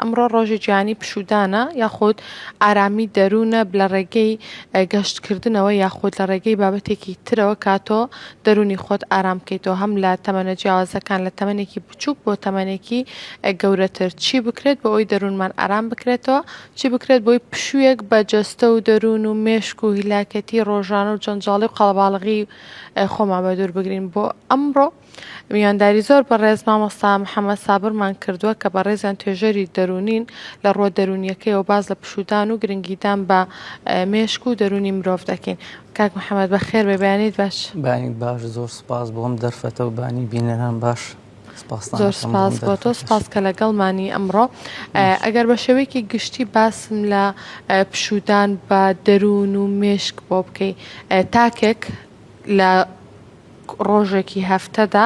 ئەمڕۆ ڕۆژی جیهانی پشوودانە یاخود ئارامی دەروونە لە ڕێگەی گەشتکردنەوە یاخود لە ڕێگەی بابەتێکی ترەوە کە تۆ دەروونی خۆت ئارام بکەیتەوە هەم لە تەمەنە جیاوازەکان لە تەمەنێکی بچووک بۆ تەمەنێکی گەورەتر چی بکرێت بۆ ئەوی دەروونمان ئارام بکرێتەوە چی بکرێت بۆی پشوویەک بە جەستە و دەروون و مێشک و هیلاکەتی ڕۆژانە و جەنجاڵی و قەڵەباڵغی خۆمان بەدوور بگرین بۆ ئەمڕۆ میوانداری زۆر بەڕێز مامۆستا محەممەد سابرمان کردووە کە بەڕێزیان توێژەری دەروونین لە ڕووە دەروونیەکەیەوە باس لە پشوودان و گرنگیدان بە مێشک و دەروونی مرۆڤ دەکەین. کاک محەممەد بەخێر بێ بەیانیت باش. بەیانیت باش زۆر سپاس بۆ ئەم دەرفەتە و بانی بینەران باش. زۆر سپاس بۆ تۆ سپاس کە لەگەڵمانی ئەمڕۆ ئەگەر بە شێوەیەکی گشتی باسم لە پشوودان بە دەروون و مێشک بۆ بکەی تاکێک لە ڕۆژێکی هەفتەدا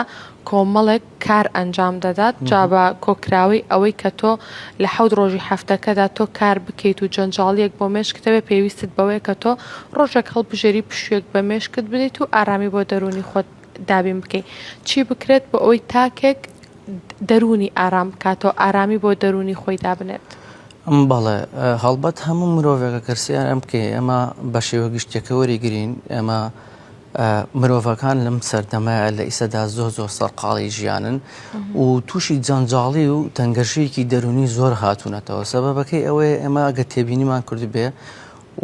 کۆمەڵێک کار ئەنجام دەدات جا بە کۆکراوەی ئەوەی کە تۆ لە حەوت ڕۆژی هەفتەکەدا تۆ کار بکەیت و جەنجاڵیەک بۆ مێشکت هەبێت پێویستت بەوەیە کە تۆ ڕۆژێک هەڵبژێری پشوویەک بە مێشکت بدەیت و ئارامی بۆ دەروونی خۆت دابین بکەیت چی بکرێت بۆ ئەوەی تاکێک دەروونی ئارام بکاتەوە ئارامی بۆ دەروونی خۆی دابنێت؟ بەڵێ هەڵبەت هەموو مرۆڤێکە کەسیان بکەی ئێمە بە شێوە گشتەکە وەریگرین ئێمە مرۆڤەکان لەم سەردەمە لە ئیسەدا زۆر زۆر سەرقاڵی ژیانن و تووشی جەنجاڵی و تەنگەشەیەکی دەرونی زۆر هاتوونەتەوە سەبەبەکەی ئەوەیە ئێمە ئەگە تێبینیمان کردبێ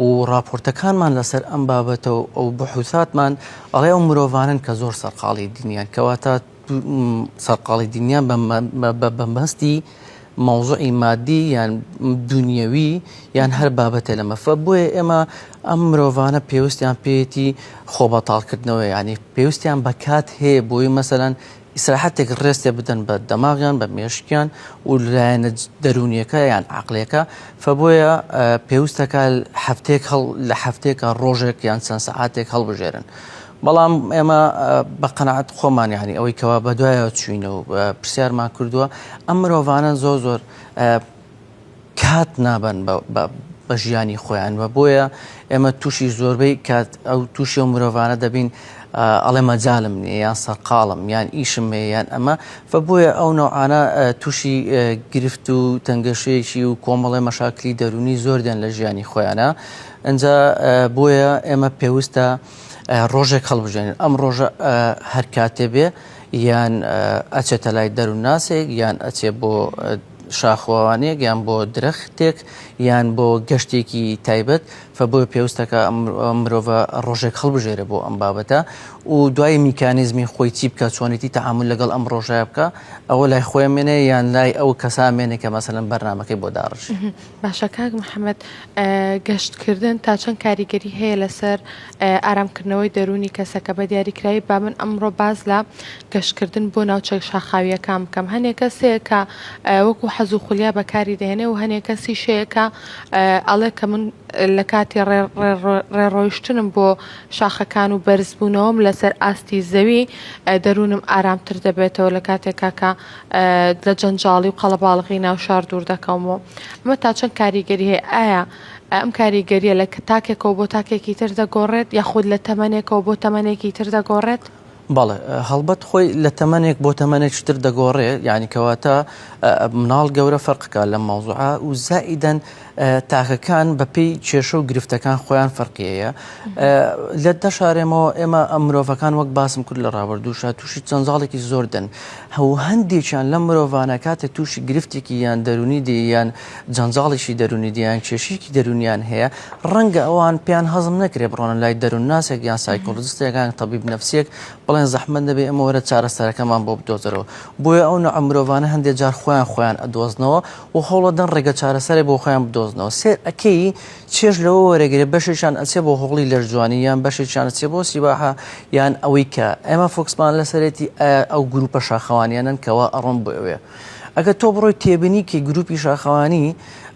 و راپۆرتەکانمان لەسەر ئەم بابەتە و ئەو بحوساتمان ئەڵێ ئەو مرۆڤانن کە زۆر سەرقاڵی دنیان کەواتە سەرقاڵی دنیان بە بەمەستی مەوزوعی مادی یان دونیەوی یان هەر بابەتێ لەمە فە بۆیە ئێمە ئەم مرۆڤانە پێویستیان پێیەتی خۆ بەتاڵکردنەوە ینی پێویستیان بە کات هەیە بۆی مەسەلەن ئیسراحەتێک ڕێستێ بدەن بە دەماغیان بە مێشکیان و لایەنە دەرونیەکە یان عقلەکە فە بۆیە پێویستەکە هەفتێک هەڵ لە هەفتێکە ڕۆژێک یان چەند سەعاتێک هەڵبژێرن. بەڵام ئێمە بە قەناعەت خۆمان یانی ئەوەی کەوا بەدوایەوە چوینە و پرسیارمان کردووە ئەم مرۆڤانە زۆر زۆر کات نابن بە ژیانی خۆیان و بۆیە ئێمە تووشی زۆربەی کات ئەو تووشی و مرۆڤانە دەبین ئەڵێ مەجالم نییە یان سەرقاڵم یان ئیشم هەیە یان ئەمە فە بۆیە ئەو نەوعانە تووشی گرفت و تەنگەشەیەکی و کۆمەڵی مەشاکلی دەرونی زۆر دێن لە ژیانی خۆیانە ئەجا بۆیە ئێمە پێویستە ڕۆژێک هەڵبژێنن ئەم ڕۆژە هەر کاتێ بێ یان ئەچێتە لای دەروونناسێک یان ئەچێ بۆ شاخۆوانێک یان بۆ درەختێک یان بۆ گەشتێکی تایبەت فە بۆی پێویستەکە مرۆڤە ڕۆژێک هەڵبژێرە بۆ ئەم بابەتە و دوای میکانیزمی خۆی چی بکە چۆنێتی تەعامل لەگەڵ ئەم ڕۆژەیە بکە ئەوە لای خۆی مێنێ یان لای ئەو کەسا مێنێ کە مەسەلەن بەرنمەکەی بۆ داڕژ. باشە کاک محەمەد گەشت کردن تا چەند کاریگەری هەیە لەسەر ئارامکردنەوەی دەروونی کەسەکە بە دیاریکراوی با من ئەمڕۆ باس لە گەشتکردن بۆ ناوچە شاخاوییەکان بکەم هەنێک کەس هەیە کە وەکو حەز و خولیا بەکاری دەهێنێ و هەنێک کەسیش هەیە کە ئەڵێ کە من لە کاتی ڕێڕۆیشتنم بۆ شاخەکان و بەرزبوونەوەم لەسەر ئاستی زەوی دەروونم ئارامتر دەبێتەوە لە کاتێکا کە لە جەنجاڵی و قەڵەباڵغی ناو شار دوور دەکەومەوە. ئەمە تا چەند کاریگەری هەیە؟ ئایا ئەم کاریگەرییە لە تاکێکەوە بۆ تاکێکی تر دەگۆڕێت یاخود لە تەمەنێکەوە بۆ تەمەنێکی تر دەگۆڕێت؟ بەڵێ هەڵبەت خۆی لە تەمەنێک بۆ تەمەنێکی تر دەگۆڕێ یعنی کەواتە مناڵ گەورە فەرقکە لەم مەوزوعە و زائیدەن تاکەکان بەپێی کێشە و گرفتەکان خۆیان فەرقی هەیە لە دەشارێمەوە ئێمە ئەم مرۆڤەکان وەک باسم کرد لە ڕابردووشە تووشی جەنجاڵێکی زۆر دەن هەو هەندێکیان لەم مرۆڤانە کاتێک تووشی گرفتێکی یان دەرونی دێ یان جەنجاڵێکی دەرونی دیان کێشێکی دەرونیان هەیە ڕەنگە ئەوان پێیان هەزم نەکرێ بڕۆنە لای دەروونناسێک یان سایکۆلۆجستێکان تەبیب نەفسیەک بڵێن زەحمەت نەبێ ئەمە وەرە چارەسەرەکەمان بۆ بدۆزەرەوە بۆیە ئەو نوعە مرۆڤانە هەندێک جار خۆیان خۆیان ئەدۆزنەوە و هەوڵەدەن ڕێگە چارەسەرێ بۆ خۆیان بدۆزنەوە سێر ئەکەی چێژ لەوە وەرەگرێ بەشێکیان ئەچێ بۆ هۆڵی لەشجوانی یان بەشێکیان ئەچێ بۆ سیباحە یان ئەوەی کە ئێمە فۆکسمان لەسەرێتی ئەو گروپە شاخەوانیانن کەوا ئەڕۆن بۆ ئەوێ ئەگەر تۆ بڕۆی تێبینی کە گروپی شاخەوانی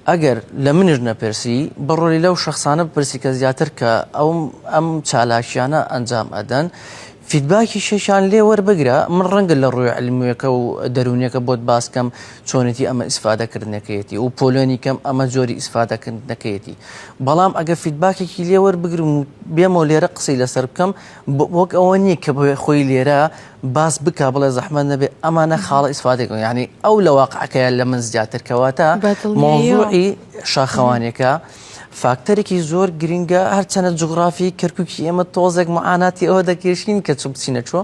ئەگەر لە منش نەپرسی بڕۆی لەو شخصانە بپرسی کە زیاتر کە ئەو ئەم چالاکیانە ئەنجام ئەدەن. feedback ی شێشان لێ وەربگرە من ڕەنگە لە ڕووی علمیەکە و دەروونیەکە بۆت باسکەم چۆنێتی ئەمە ئیسفادەکردنەکەیەتی و پۆلێنی کەم ئەمە جۆری ئیسفادەکردنەکەیەتی بەڵام ئەگە feedback ێکی لێ وەربگرم و بێمەوە لێرە قسەی لەسەر بکەم وەک ئەوە نییە کە خۆی لێرە باس بکە بڵێ زەحمەت نەبێ ئەمانە خاڵە ئیسفادێک ینی ئەو لە واقعەکەیان لە من زیاتر کەواتە مۆزوعی شاخەوانێکە فاکتەرێکی زۆر گرنگە هەرچەنە جوگرافی کەرککی ئێمە تۆزێک معاناتی ئەوە دەکێشین کە چ بچینە چۆ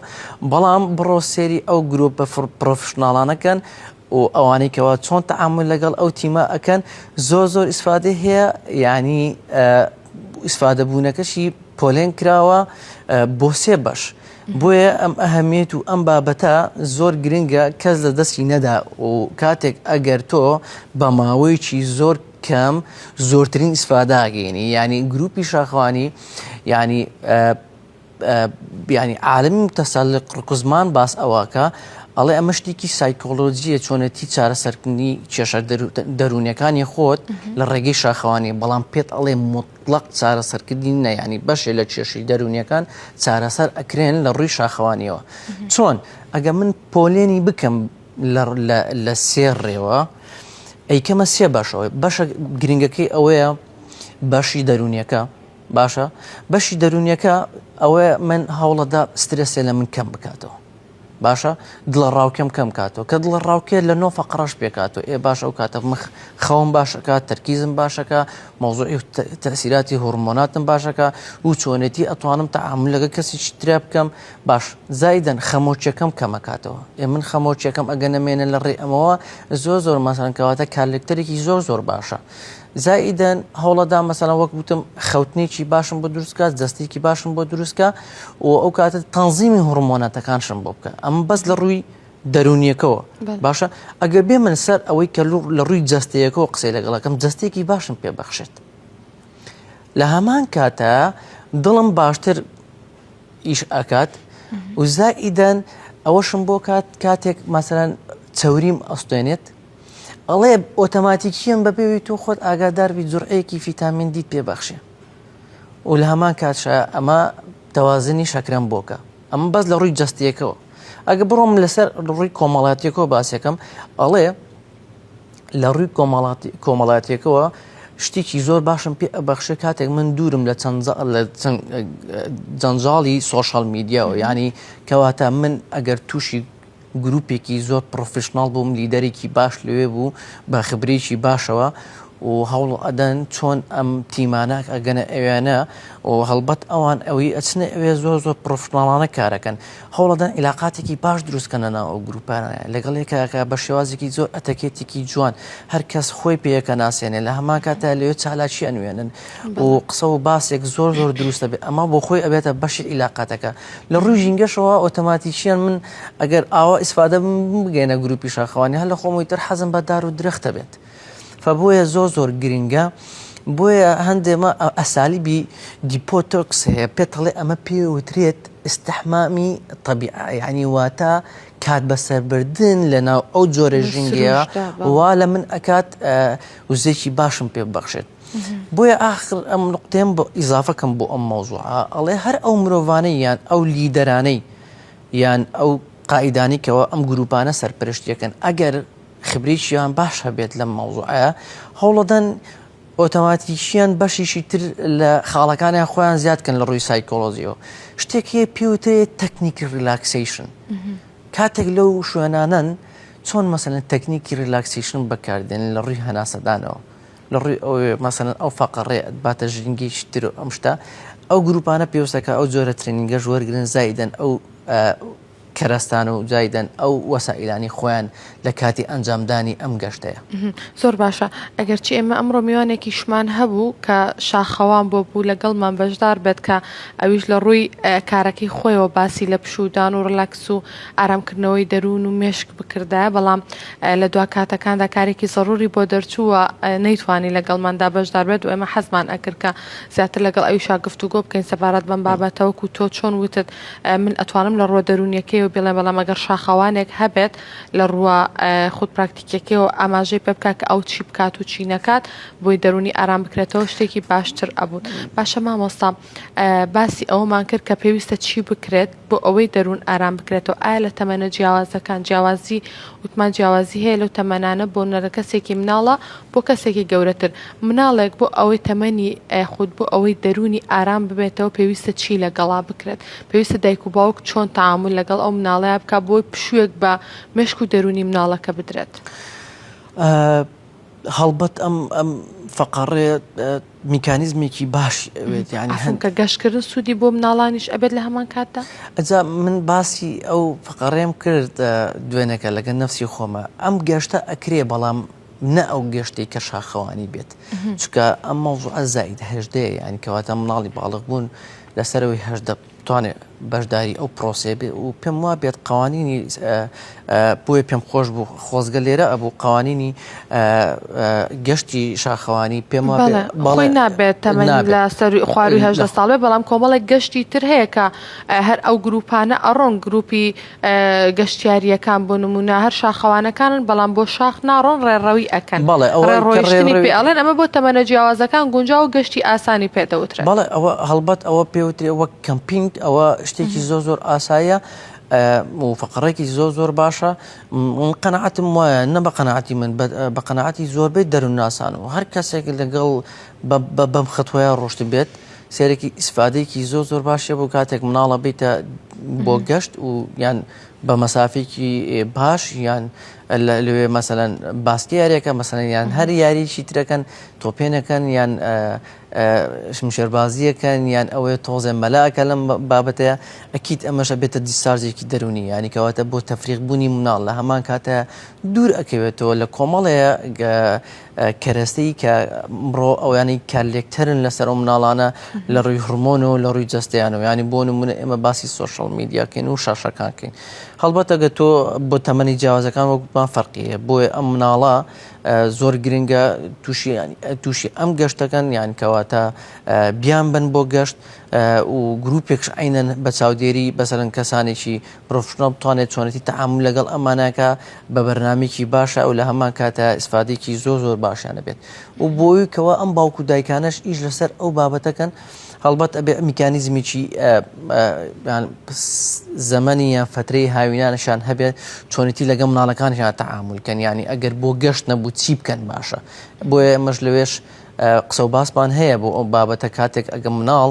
بەڵام بڕۆ سێری ئەو گروپە professional انەکەن و ئەوانەی کەوا چۆن تەعامول لەگەڵ ئەو تیمە ئەکەن زۆر زۆر ئیسفادەی هەیە یعنی ئیسفادە بوونەکەشی پۆلێن کراوە بۆ سێ بەش بۆیە ئەم ئەهمیت و ئەم بابەتە زۆر گرنگە کەس لە دەستی نەدا و کاتێک ئەگەر تۆ بە ماوەیەکی زۆر کەم زۆرترین ئیسفاداگەینی ینی گروپی شاخوانی ینی یانی عالمی متسلق ڕکزمان باس ئەوەکە ئەڵێ ئەمە شتێکی سایکۆلۆجیە چۆنێتی چارەسەرکردنی کێشە دەروونیەکانی خۆت لە ڕێگەی شاخەوانی بەڵام پێت ئەڵێ مطلق چارەسەرکردنی نەیانی بەشێ لە کێشەی دەروونیەکان چارەسەر ئەکرێن لە ڕووی شاخەوانیەوە چۆن ئەگە من پۆلێنی بکەم لە سێ ڕێوە ئەیکەمە سێ بەشەوە بەشە گرنگەکەی ئەوەیە بەشی دەروونیەکە باشە بەشی دەرونیەکە ئەوەیە من هەوڵەدا سترێسێ لە من کەم بکاتەوە باشە دڵە ڕاوکێم کەم کاتەوە کە دڵە ڕاوکێ لە نۆ فەقڕەش پێکاتەوە ئێ باش ئەو کاتە مخ خەوم باشەکە تەرکیزم باشەکە مەوزوعی تەسیراتی هۆرمۆناتم باشەکە و چۆنێتی ئەتوانم تەعامل لەگە کەسێکی ترا بکەم باش زایدەن خەمۆکیەکەم کەمەکاتەوە ئێ من خەمۆکیەکەم ئەگە نەمێنە لە ڕێ ئەمەوە زۆر زۆر مەسەن کەواتە کارلێکتەرێکی زۆر زۆر باشە زائیدەن هەوڵەدا مەسەلەن وەک وتم خەوتنێکی باشم بۆ دروست بکات جەستێکی باشم بۆ دروست بکە و ئەو کاتە تەنزیمی هۆرمۆناتەکانشم بۆ بکە ئەم بەس لە ڕووی دەرونیەکەوە باشە ئەگەر بێ من سەر ئەوەی کە لە ڕووی جەستەیەکەوە قسەی لەگەڵەکەم جەستێکی باشم پێ بەخشێت لە هەمان کاتە دڵم باشتر ئیش ئەکات و زائیدەن ئەوەشم بۆ کات کاتێک مەسەرەن چەوریم ئەستێنێت ئەڵێ ئۆتەماتیکیەن بە بێوی تۆ خۆت ئاگادار بی جورعەیەکی فیتامین دیت پێ بەخشێ و لە هەمان کاتشا ئەمە تەوازنی شەکرەم بۆکە ئەمە بەس لە ڕووی جەستیەکەوە ئەگە بڕۆم لەسەر ڕووی کۆمەڵاتیەکەەوە باسەکەم ئەڵێ لە ڕووی کۆمەڵاتیەکەوە شتێکی زۆر باشم پێ ئەبەخشێ کاتێک من دوورم لە چەند لە جەنجاڵی social media وە ینی کەواتە من ئەگەر تووشی گروپێکی زۆر professional بووم لیدەرێکی باش لەوێ بوو بە خبرێکی باشەوە و هەوڵ ئەدەن چۆن ئەم تیمانە ئەگەنە ئەوێنە و هەڵبەت ئەوان ئەوەی ئەچنە ئەوێ زۆر زۆر professional انە کارەکەن هەوڵەدەن عیلاقاتێکی باش دروستکەنە ناو ئەو گروپانە لەگەڵ یەکەکە بە شێوازێکی زۆر ئەتەکێتێکی جوان هەر کەس خۆی پێیەکە ناسێنێ لە هەمان کاتە لەوێ چالاکی ئەنوێنن و قسە و باسێک زۆر زۆر دروستە بێ ئەمە بۆ خۆی ئەبێتە بەشی عیلاقاتەکە لە ڕووی ژینگەشەوە ئۆتۆماتیکیان من ئەگەر ئاوا ئیسفادە بگەینە گروپی شاخەوانی هەر لە خۆمەوەی تر حەزم بە دار و درەختە بێت فبۆیە زۆر زۆر گرنگە بۆیە هەندێمە ئەسالیبی دیپۆتۆکس هەیە پێتەڵێ ئەمە پێوترێت استحمامی طبیعە یعنی واتە کات بەسەربردن لە ناو ئەو جۆرە ژینگەیە وا لە من ئەکات وزێکی باشم پێ ببەخشێت بۆیە ئاخر ئەم نقطەیەم بۆ ئیزافە کەم بۆ ئەم مەوزوعە ئەڵێ هەر ئەو مرۆڤانەی یان ئەو لیدەرانەی یان ئەو قائیدانی کەەوە ئەم گروپانە سەرپەرشتیەکەن ئەگەر خبرێکیان باش هەبێت لەم مەوزوعە هەوڵەدەن ئۆتۆماتیکیان بەشیشی تر لە خاڵەکانیان خۆیان زیاد کەن لە ڕووی سایکۆلۆژیەوە شتێک هەیە پێوترێت تەکنیکی relaxation کاتێک لەو شوێنانەن چۆن مەسەلەن تەکنیکی relaxation بەکاردێن لە ڕووی هەناسەدانەوە لە ڕووی ئەوێ مەسەلەن ئەو فەقەڕێ باتە ژینگەیەکی تر و ئەم شتە ئەو گروپانە پێویستەکە ئەو جۆرە training ەش وەرگن زایدەن ئەو کەرەستان و زایدەن ئەو وەسائیلانی خۆیان لە کاتی ئەنجامدانی ئەم گەشتەیە. زۆر باشە ئەگەرچی ئێمە ئەمڕۆ میوانێکیشمان هەبوو کە شاخەوان بۆ بوو لەگەڵمان بەشدار بێت کە ئەویش لە ڕووی کارەکەی خۆیەوە باسی لە پشوودان و ڕلاکس و ئارامکردنەوەی دەروون و مێشک بکردایە بەڵام لە دوا کاتەکاندا کارێکی زەڕوری بۆ دەرچوو و نەیتوانی لەگەڵماندا بەشدار بێت و ئێمە حەزمان ئەکرد کە زیاتر لەگەڵ ئەویشا گفتوگۆ بکەین سەبارەت بەم بابەتە وەکو تۆ چۆن وتت من ئەتوانم لە ڕووە دەروونیەکەیەوە. پێوە بڵێن، بەڵام ئەگەر شاخەوانێک هەبێت لە ڕووە خود پراکتیکیەکەیەوە ئاماژەی پێ بکات کە ئەو چی بکات و چی نەکات بۆی دەروونی ئارام بکرێتەوە شتێکی باشتر ئەبوو. باشە مامۆستا باسی ئەوەمان کرد کە پێویستە چی بکرێت بۆ ئەوەی دەروون ئارام بکرێتەوە ئایا لە تەمەنە جیاوازەکان جیاوازی وتمان جیاوازی هەیە لەو تەمەنانە بۆ نە لە کەسێکی مناڵە بۆ کەسێکی گەورەتر مناڵێک بۆ ئەوەی تەمەنی خود بۆ ئەوەی دەروونی ئارام ببێتەوە پێویستە چی لەگەڵا بکرێت پێویستە دایک و باوک چۆن تەعامول لەگەڵ ئەو مناڵەیا بکات بۆی پشوویەک بە مێشک و دەروونی مناڵەکە بدرێت؟ هەڵبەت ئەم ئەم فەقەڕێ میکانیزمێکی باشی ئەوێت یانی عەفوم کە گەشتکردن سوودی بۆ مناڵانیش ئەبێت لە هەمان کاتدا؟ ئەجا من باسی ئەو فەقەڕێم کرد دوێنەکە لەگەل نەفسی خۆمە ئەم گەشتە ئەکرێ بەڵام نە ئەو گەشتەی کە شاخەوانی بێت چونکە ئەم مەوزوعە زائید هەژدەیە یانی کەواتە مناڵی باڵغ بوون لەسەرەوەی 18 بتوانێت بەشداری ئەو پرۆسەیە بێ و پێم وا بێت قوانینی بۆیە پێم خۆش بوو خۆزگە لێرە ئەبوو قوانینی گەشتی شاخەوانی پێم وا بەڵێ نابێت تەمەن لە سەر خواروی هەژدە ساڵ بێ بەڵام کۆمەڵێک گەشتی تر هەیە کە هەر ئەو گروپانە ئەڕۆن گروپی گەشتیارییەکان بۆ نموونە هەر شاخەوانەکانن بەڵام بۆ شاخ ناڕۆن ڕێڕەوی ئەکەن بەڵێ ئەوە ڕێ کە ڕۆیشتنی پێ ڕێڕەوی ئەڵێن ئەمە بۆ تەمەنە جیاوازەکان گونجاو و گەشتی ئاسانی پێ دەوترێت. بەڵێ ئەوە هەڵبەت ئەوە پێوترێ وەک camping ئەوە شتێکی زۆر زۆر ئاساییە و فەقڕێکی زۆر زۆر باشە من قەناعەتم وایە نە بە قەناعەتی من بە قەناعەتی زۆربەی دەروونناسان و هەر کەسێک لەگەڵ بەم خەتوەیە ڕۆشت بێت سێرێکی ئیسفادەیەکی زۆر زۆر باشە بۆ کاتێک مناڵە بیتە بۆ گەشت و یان بە مەسافێکی باش یان لەوێ مەسەەن باسکی یاریەکە مەسەن یان هەر یاریی ترەکەن تۆپێنەکەن یان شمشێربازیەکەن یان ئەوەیە تۆزێ مەلاکە لەم بابەتەیە ئەکییت ئەمەشە بێتە discharge ێکی دەرونی ینی کەواتە بۆ تەفریق بوونی مناڵ لە هەمان کاتە دوور ئەکەوێتەوە لە کۆمەڵەیە کەرەستەی کە مڕۆ ئەویانەی کارلێکتەرن لەسەر ئەو مناڵانە لە ڕووی هۆرمۆن و لە ڕووی جەستەیانەوە ینی بۆ نمونە ئێمە باسی social media کەین و شاشەکان کەین هەڵبەتە گە تۆ بۆ تەمەنی جیاوازەکان وەکمان فەرقیە بۆیە ئەم مناڵە زۆر گرنگە تووشی تووشی ئەم گەشتەکەن یان کەواتە بیان بن بۆ گەشت و گروپێکش عینەن بە چاودێری بەسەرن کەسانێکی professional بتوانێت چۆنێتی تەعامول لەگەڵ ئەمانەکە بە بەرنامەیەکی باشە و لە هەمان کاتە ئیسفادەیەکی زۆر زۆر باشیان ئەبێت و بۆی کەوا ئەم باوک و دایکانەش ئیش لەسەر ئەو بابەتەکەن هەڵبەت ئەبێ میکانیزمێکی زەمەنی یان فترەی هاوینانشان هەبێت چۆنێتی لەگەڵ مناڵەکانیان تەعامول کەن ینی ئەگەر بۆ گەشت نەبوو چی بکەن باشە بۆیە ئێمەش لەوێش قسە و باسمان هەیە بۆ ئەو بابەتە کاتێک ئەگە مناڵ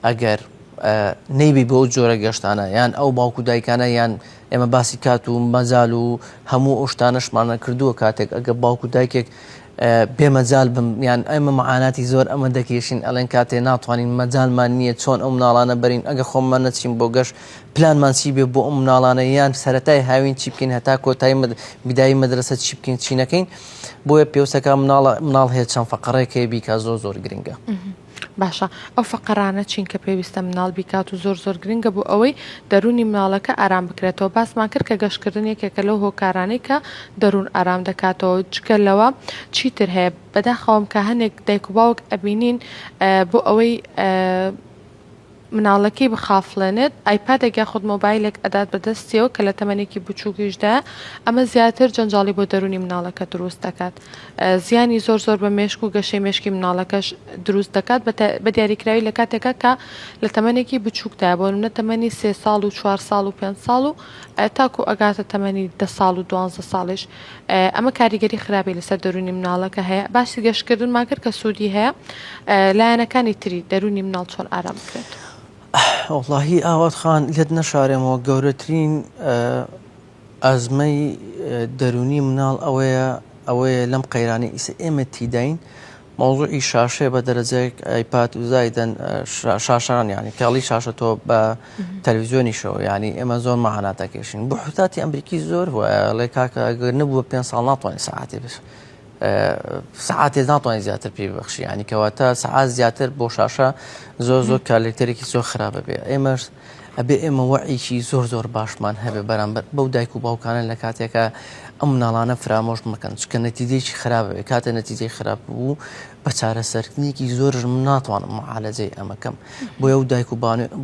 ئەگەر نەیبی بۆ ئەو جۆرە گەشتانە یان ئەو باوک و دایکانە یان ئێمە باسی کات و مەجال و هەموو ئەو شتانەشمانە کردووە کاتێک ئەگە باوک و دایکێک بێ مەجال بم یان ئێمە معاناتی زۆر ئەمە دەکێشین ئەڵێن کاتێ ناتوانین مەجالمان نییە چۆن ئەو مناڵانە بەرین ئەگە خۆممان نەچین بۆ گەشت پلانمان چی بێ بۆ ئەو مناڵانە یان سەتای هاوین چی بکەین هەتا کۆتایی بدای مەدرسە چی بکەین چی نەکەین بۆیە پێوسەکە مناڵ مناڵ هەیە چەند فەقڕێک هەیە بیکا زۆر زۆر گرنگە. باشە ئەو فەقەرانە چین کە پێویستە مناڵ بیکات و زۆر زۆر گرنگە بۆ ئەوەی دەروونی مناڵەکە ئارام بکرێتەوە باسمان کرد کە گەشتکردن یەکێکە لەو هۆکارانەی کە دەروون ئارام دەکاتەوە جگە لەوە چیتر هەیە بەداخەوەم کە هەنێک دایک و باوک ئەبینین بۆ ئەوەی مناڵەکەی بخافڵێنێت، ئایپادێک یاخود مۆبایلێک ئەدات بە دەستیەوە کە لە تەمەنێکی بچووکیشدایە، ئەمە زیاتر جەنجاڵی بۆ دەروونی مناڵەکە دروست دەکات. زیانی زۆر زۆر بە مێشک و گەشەی مێشکی مناڵەکەش دروست دەکات بە دیاریکراوی لە کاتێکا کە لە تەمەنێکی بچووکدایە بۆ نمونە تەمەنی سێ ساڵ و چوار ساڵ و پێنج ساڵ و تاکو ئەگاتە تەمەنی دە ساڵ و دوانزە ساڵیش ئەمە کاریگەری خراپی لەسەر دەروونی مناڵەکە هەیە باسی گەشتکردنمان کرد کە سوودی هەیە لایەنەکانی تری دەروونی مناڵ چۆن ئارام بکرێت؟ وەڵاهی ئاوات خان لێت نەشارێمەوە گەورەترین ئەزمەی دەروونی مناڵ ئەوەیە ئەوەیە لەم قەیرانی ئیسە ئێمە تیداین مەوزوعی شاشەیە بە دەرەجەیەک ئایپاد و زایدەن شاشان یانی کاڵی شاشە تۆ بە تەلەڤیزیۆنیشەوە یانی ئێمە زۆر مەعانات دەکێشین بۆ حوتاتی ئەمریکی زۆر وایە ڵێ کاکە ئەگەر نەبووە پێ ساڵ ناتوانانی سەعاتێ بش سەعاتێ ناتوانانی زیاتر پێی ببەخشی ینی کەواتە سەعات زیاتر بۆ شاشە زۆر زۆر کارلێکتەرێکی زۆر خراپە بێ ئێمەش. ئەبێ ئێمە وەعیکی زۆر زۆر باشمان هەبێ بەرامبەر بەو دایک و باوکانە لە کاتێکا ئەم مناڵانە فرامۆش مەکەن چکە نەتیجەیەکی خراپ بێ کاتە نەتیجەی خراپ بوو بە چارەسەرکردنێکی زۆرش من ناتوانم معالەجەی ئەمە کەم بۆیە ئەو دایک و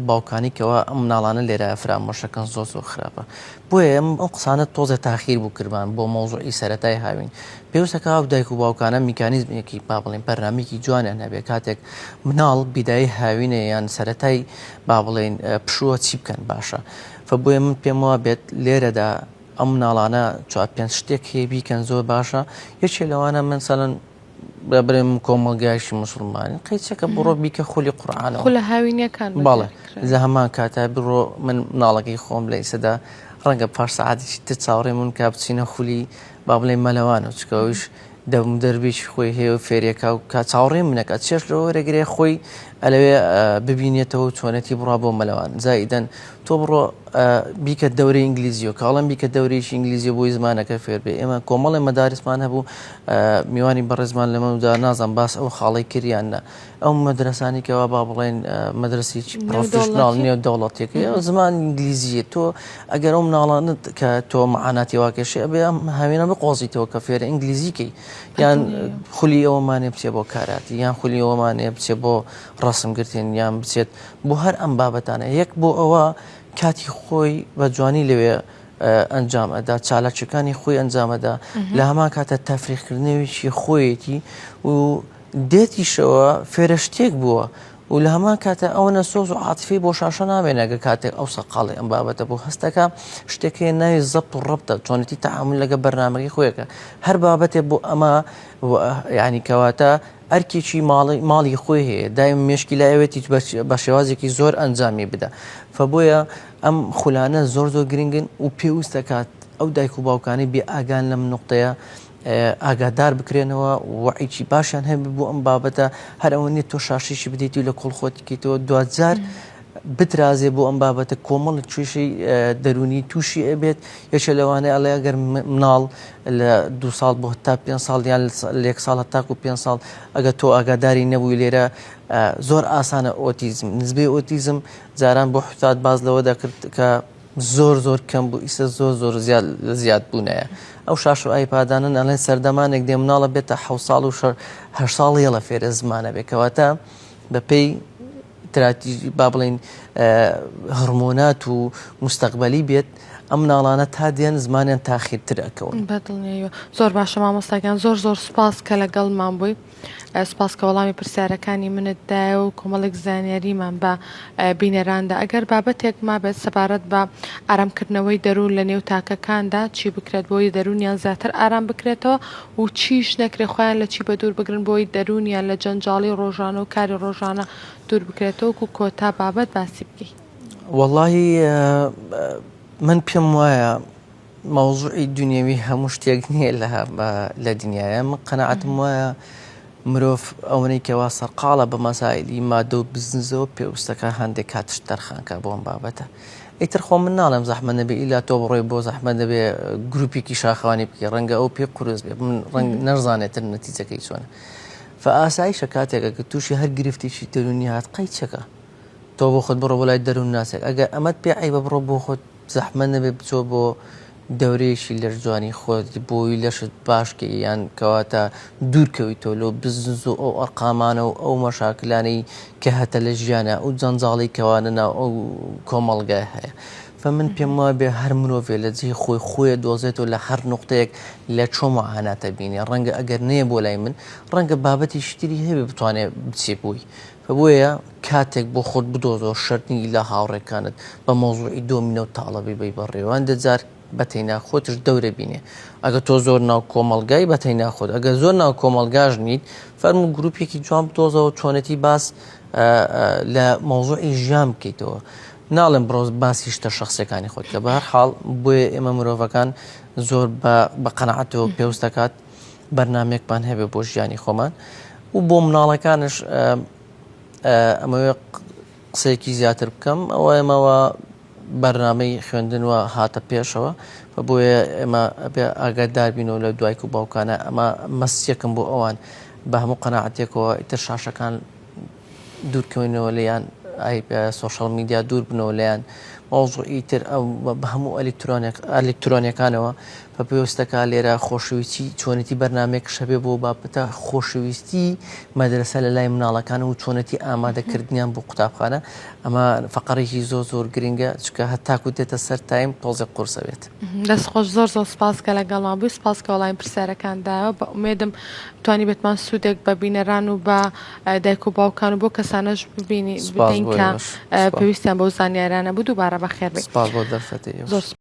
باوکانی کەوا ئەم مناڵانە لێرە فرامۆشەکەن زۆر زۆر خراپە بۆیە ئەم ئەو قسانە تۆزێ تاخیر بوو کردمان بۆ مەوزوعی سەرەتای هاوین پێویستەکە ئەو دایک و باوکانە میکانیزمێکی با بڵێین بەرنامەیەکی جوانیان هەبێ کاتێک مناڵ بیدایی هاوینە یان سەرەتای با بڵێین پشووە چی بکەن باشە فە بۆیە من پێم وا بێت لێرەدا ئەم مناڵانە چوار پێنج شتێک هەیە بیکەن زۆر باشە یەکێ لەوانە مەسەلەن بڵێم کۆمەڵگایشی مسلمانی قەیچەکە بڕۆ بیکە خولی قورئانەوە خولە هاوینیەکان بەڵێ لە هەمان کاتا بڕۆ من مناڵەکەی خۆم لە ئیسەدا ڕەنگە پاش سەعاتێکی تر چاوەڕێ من کا بچینە خولی با بڵێ مەلەوانە چکەویش دەم دەربێکی خۆی هەیە و فێرێکا و کا چاوەڕێ منەکە چێش لەوە وەرەگرێ خۆی ئەلەوێ ببینێتەوە چۆنێتی بڕا بۆ مەلەوان زائیدەن تۆ بڕۆ بیکە دەورەی ئینگلیزیەوە کاڵم بیکە دەورێکی ئینگلیزی بۆی زمانەکە فێر بێ ئێمە کۆمەڵی مەدارسمان هەبوو میوانی بەڕێزمان لەمەودا نازان باس ئەو خاڵی کردیان نە ئەو مەدرسانی کەوا با بڵێن مەدرسێکی professional نێو دەوڵەتێکی ئەو زمان ئینگلیزیە تۆ ئەگەر ئەو مناڵانت کە تۆ معاناتی واکێشی ئەبێ ئەم هاوینە بقۆزیتەوە کە فێرە ئینگلیزیکەی یان خولی ئەوەمانێ بچێ بۆ کاراتی یان خولی ئەوەمانێ بچێ بۆ ڕسم گرتن یان بچێت بۆ هەر ئەم بابەتانە یەک بۆ ئەوە کاتی خۆی بە جوانی لەوێ ئەنجام ئەدا چالاکیەکانی خۆی ئەنجامەدا لە هەمان کاتە تەفریقکردنەوەیکی خۆیەتی و دێتیشەوە فێرە شتێک بووە و لە هەمان کاتە ئەوەنە سۆز و عاتفی بۆ شاشە نامێنێ گە کاتێک ئەو سەقاڵی ئەم بابەتە بوو هەستەکە شتێک هەیە ناوی زەبت و ڕەبتە چۆنێتی تەعامول لەگە بەرنامەکەی خۆیەکە هەر بابەتێ بۆ ئەمە یعنی کەواتە ئەرکێکی ماڵی ماڵی خۆی هەیە دایم مێشکی لایەوێتی بە شێوازێکی زۆر ئەنجامی بدە فە بۆیە ئەم خولانە زۆر زۆر گرنگن و پێویستە کات ئەو دایک و باوکانی بێ ئاگان لەم نقطەیە ئاگادار بکرێنەوە وەعیی باشیان هەبێ بۆ ئەم بابەتە هەر ئەوە نیە تۆ شاشێکی بدەیت و لە کۆڵ خۆتی کەیتەوە دواجار بترازێ بۆ ئەم بابەتە کۆمەڵ کێشەی دەرونی تووشی ئەبێت یەکێ لەوانەیە ئەڵێ ئەگەر مناڵ لە دو ساڵ بۆ تا پێ ساڵ یان لە یەک ساڵ تاکو پێ ساڵ ئەگەر تۆ ئاگاداری نەبووی لێرە زۆر ئاسانە ئۆتیزم نزبەی ئۆتیزم جاران بۆ حتات باز لەوە دەکرد کە زۆر زۆر کەم بوو ئیسە زۆر زۆر زیاد لە زیاد بوونایە ئەو شاش و ئایپادانن ئەڵێن سەردەمانێک دێ مناڵە بێتە حە ساڵ و هە ساڵ یڵە فێرە زمانە بێ کەواتە بە پێی تراتیژی با بڵین هەرمۆنات و مستەقبلی بێت ئەم مناڵانە تا دێن زمانیان تاخیرتر ئەکەون. بەدڵنیاییەوە زۆر باشە مامۆستاگیان زۆر زۆر سوپاس کە لەگەڵمان بووی. سپاس کە وەڵامی پرسیارەکانی منت دایەوە و کۆمەڵێک زانیاریمان بە بینەران دا. ئەگەر بابەتێک مابێت سەبارەت بە ئارامکردنەوەی دەروون لە نێو تاکەکاندا چی بکرێت بۆی دەروونیان زیاتر ئارام بکرێتەوە و چیش نەکرێت خۆیان لە چی بەدوور بگرن بۆی دەروونیان لە جەنجاڵی ڕۆژانە و کاری ڕۆژانە دوور بکرێتەوە وەکو کۆتا بابەت باسی بکەی. وەڵاهی من پێم وایە مەوزوعی دونیەوی هەموو شتێک نییە لە لە دنیاە من قەنەعەتم وایە مرۆڤ ئەوەی کەوا سەرقاڵە بە مەسایلی مادە و بزنزەوە پێویستەکە هەندێک کاتش تەرخانکە بۆم بابەتە ئیتر خۆ من ناڵێم زەحمە نەبێ ئیلا تۆ بڕۆی بۆ زەحمە دەبێ گروپێکی شاخەوانی بکەی ڕەنگە ئەو پێ قورس بێ من ڕەنگ نەزانێتر نەتیجەکەی چۆنە فئاسایشە کاتێکە کە تووشی هەر گرفتێکی دەرونی هات قەیچەکە تۆ بۆ خۆت بڕۆ بۆ لای دەروون ناسێک ئەگەر ئەمەت پێ عەیبە بڕۆ بۆ خۆت زەحمەت نەبێ بچۆ بۆ دەورەیەکی لەش جوانی خۆت بۆی لەشت باش کەی یان کەواتە دوور کەویتەوە لەو بزنس و ئەو ئەرقامانە و ئەو مەشاکلانەی کە هەتە لە ژیانە ئەو جەنجاڵی کەوانە ناو ئەو کۆمەڵگای هەیە فمن پێم وابێ هەر مرۆڤێ لە جێی خۆی خۆیە دۆزێتەوە لە هەر نقطەیەک لە چۆ معاناتە بینێ ڕەنگە ئەگەر نەیە بۆ لای من ڕەنگە بابەتی شتری هەبێ بتوانێ بچێ بۆی بۆیە کاتێک بۆ خۆت بدۆزەوە شەرت نیە ئیلا هاوڕێکانت بە مەوزوعی دۆمینە و تاڵە بیبەی بەڕێوە هەندێک جار بە تەینا خۆتش دەورە بینێ ئەگە تۆ زۆر ناو کۆمەڵگای بە تەینا خۆت ئەگە زۆر ناو کۆمەڵگاش نیت فەرموو گروپێکی جوان بدۆزەوە چۆنێتی باس لە مەوزوعی ژیان بکەیتەوە ناڵێم بڕۆ باسی شتە شخصەکانی خۆت کە بە هەر حاڵ بۆیە ئێمە مرۆڤەکان زۆر بە قەنەعەتەوە پێویست دەکات بەرنامەیەکمان هەبێ بۆ ژیانی خۆمان و بۆ مناڵەکانش ئەمەوێ قسەیەکی زیاتر بکەم ئەوە ئێمەوە بەرنامەی خوێندن وە هاتە پێشەوە و بۆیە ئێمە ئەبێ ئاگادار بینەوە لە دوایک و باوکانە ئەمە مەسیەکەم بۆ ئەوان بە هەموو قەناعەتێکەوە ئیتر شاشەکان دوورکەوینەوە لێیان. social media دوور بنەوە لێیان مەوزوعی تر ئەو بە هەموو ئەلیکترۆنێک ئەلیکترۆنیەکانەوە بە پێویستەکە لێرە خۆشەویستی چۆنێتی بەرنامەیەکش هەبێ بۆ بابەتە خۆشەویستی مەدرەسە لە لای مناڵەکان و چۆنێتی ئامادەکردنیان بۆ قوتابخانە ئەمە فەقەڕێکی زۆر زۆر گرنگە چونکە هەتاکو دێتە سەر time تۆزێک قورسە بێت. دەست خۆش زۆر زۆر سپاس کە لەگەڵمان بووی سپاس کە وەڵامی پرسیارەکان دایەوە بە ئومێدم توانیبێتمان سوودێک بە بینەران و بە دایک و باوکان و بۆ کەسانەش ببینی سپاس بدەین بۆ کە ئێوەش. سپاس. پێویستیان بەو زانیارانە بوو دووبارە بەخێر بێی سپاس بۆ دەرفەتی ئێوەش. زۆر.